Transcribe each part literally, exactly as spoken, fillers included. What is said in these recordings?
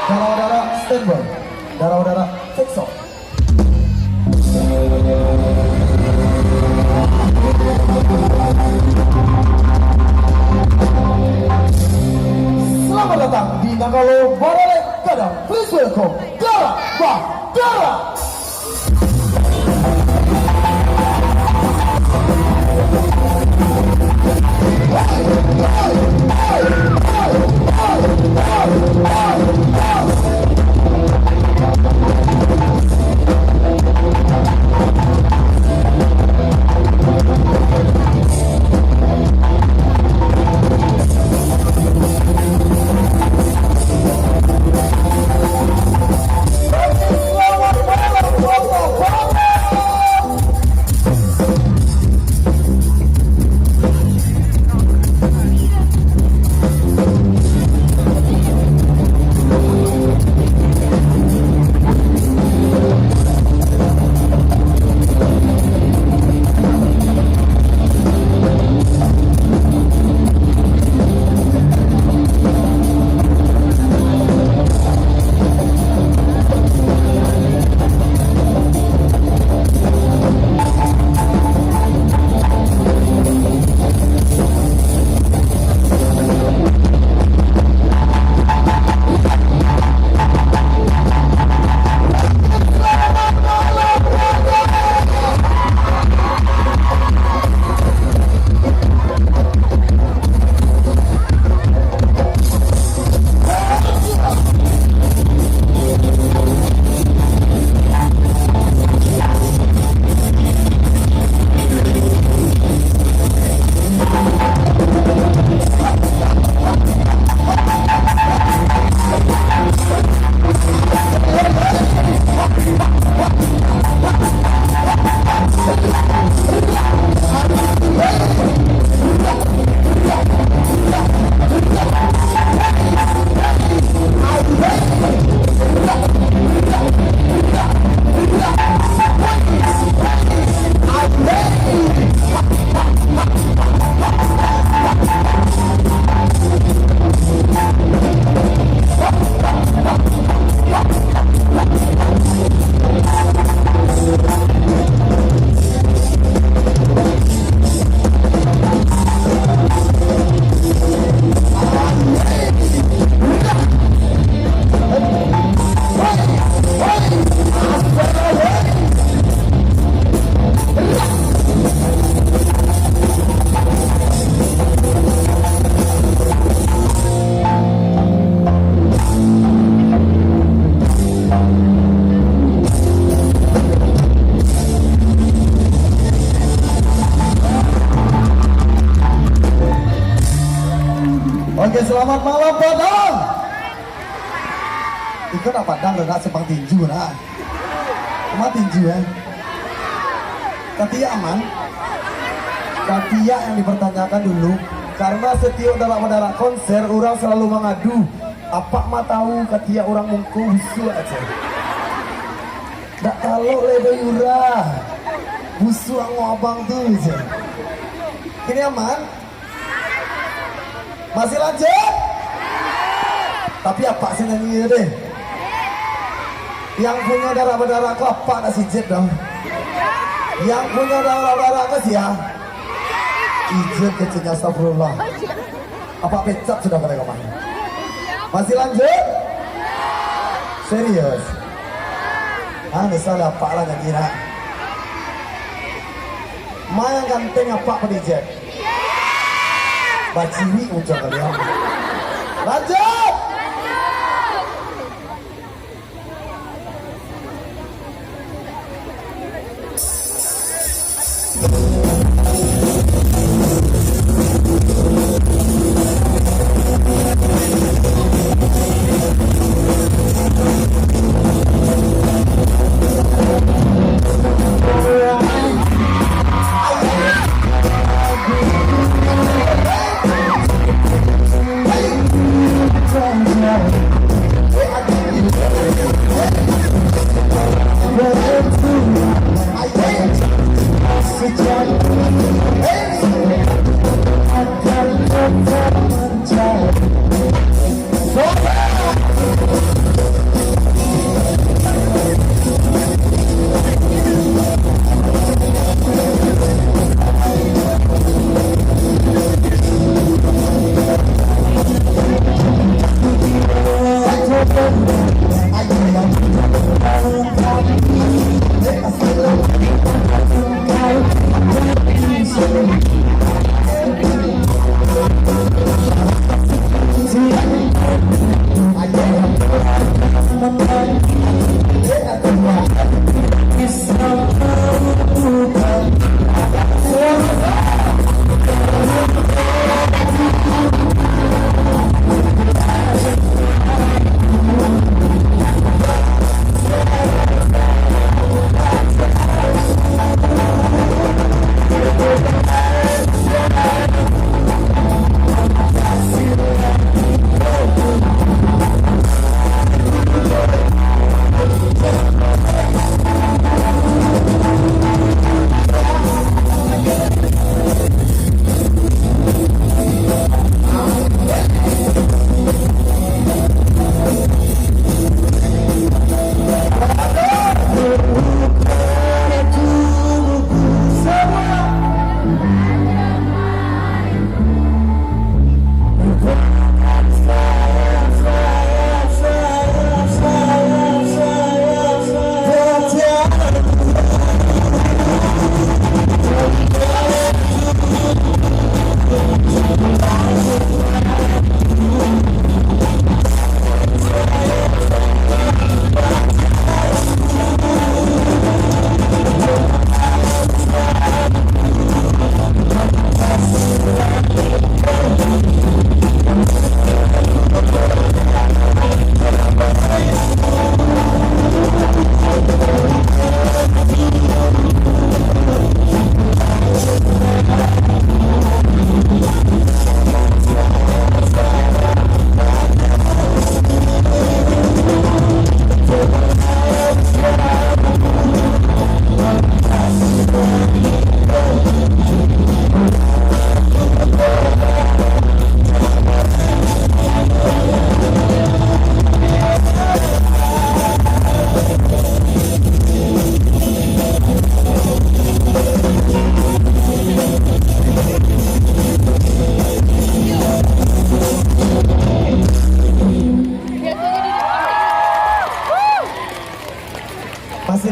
Darah-darah standby. Darah-darah fix off. Selamat datang di Nanggalo Baralek Gadang. Please welcome Darah Bah Darah. Oke, selamat malam, Padang. Iko nak Padang, nak simpang tinju, nak. Mati tinju, eh. Katiak aman. Katiak yang dipertanyakan dulu. Karena setiap darak-darak konser, urang selalu mangadu. Apak mah tahu, katiak urang mungko busuak aja. Dak talok lai bayura. Busuak ngok abang tu je. Kini aman? Masih lanjut? Tapi apak se nyanyi deh. Yang punyo darak-darak ko apak nak si Jet doh. Yang punyo darak-darak ko sia? Ijet kecilnya, astagfirullah. Apak pecat sudah ka rekaman. Masih lanjut? Serius? Ah, misal apak lah nyanyi nak. Ma yang ganteng apak pado Jet? Bacirik muncul kalian. Lanjut.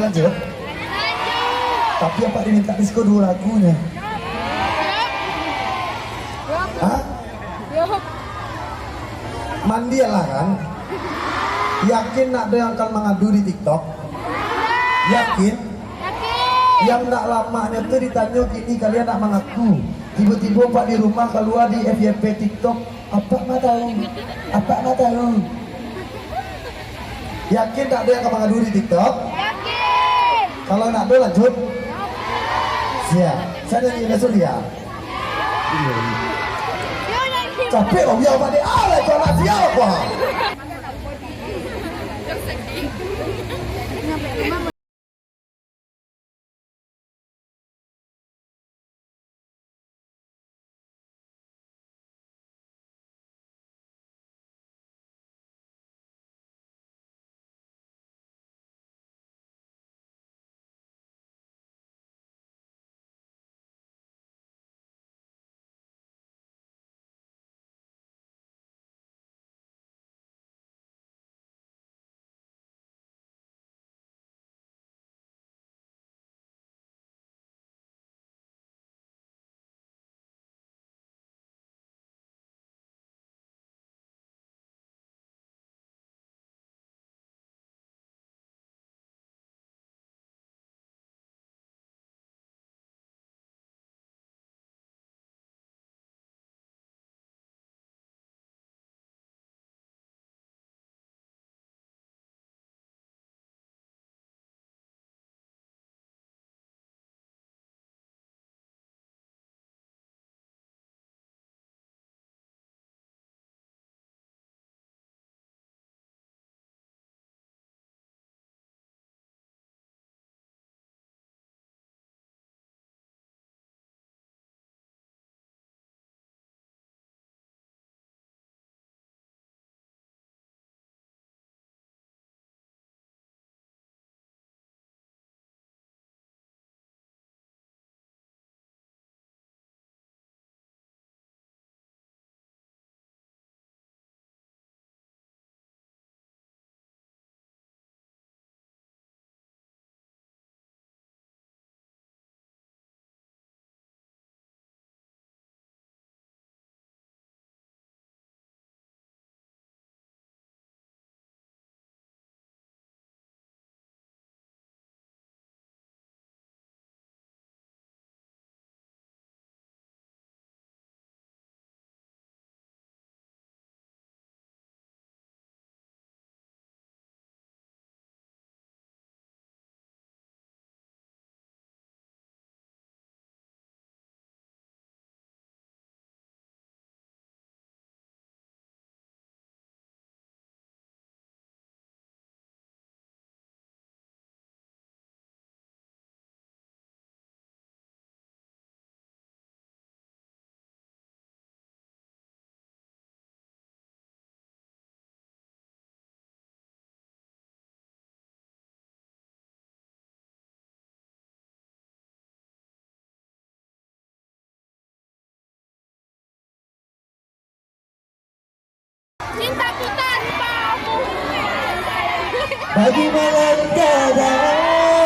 Lanjut. Tapi apak diminta disko duo lagunyo. Hah? Mandilah kan? Yakin ndak ado yang akan mangadu di TikTok? Yakin? Yang ndak lamaknyo tu ditanyo kini kalian ndak mangaku. Tibo-tibo apak di rumah kalua di F Y P TikTok. Apak mah tahu. Apak mah tahu. Yakin ndak ado yang ka mangadu di TikTok? Yakin. Kalau ndak ado, lanjut. Siap. Saya nyanyi besok ya. Capek lah, ya, Pak, dek. Ah, lah, kau nak siap, Pak. Cinta ku tanpamu. Bagi malam gadang.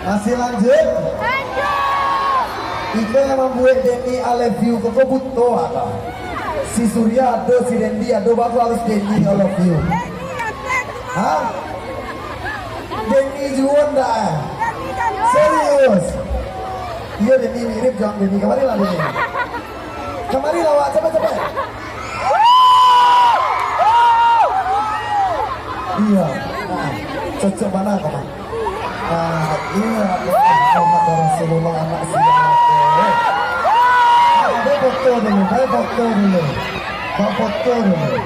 Masih lanjut? Lanjut. Iko yang mambuek Denny I love you ko, ko buto ado. Si Surya ado, si Dendi ado, baa kok harus Denny I love you? Hah? Denny juo ndak, eh? Serius? Iyo, Denny mirip jo Denny. Kamari lah, Denny. Kamari lah, wak, capek-capek. Iya. Nah, cocok bana ko, Mak. Nah, iya, Muhammad Rasulullah, anak siapa? Baik foto dulu, baik foto dulu. Baik foto dulu.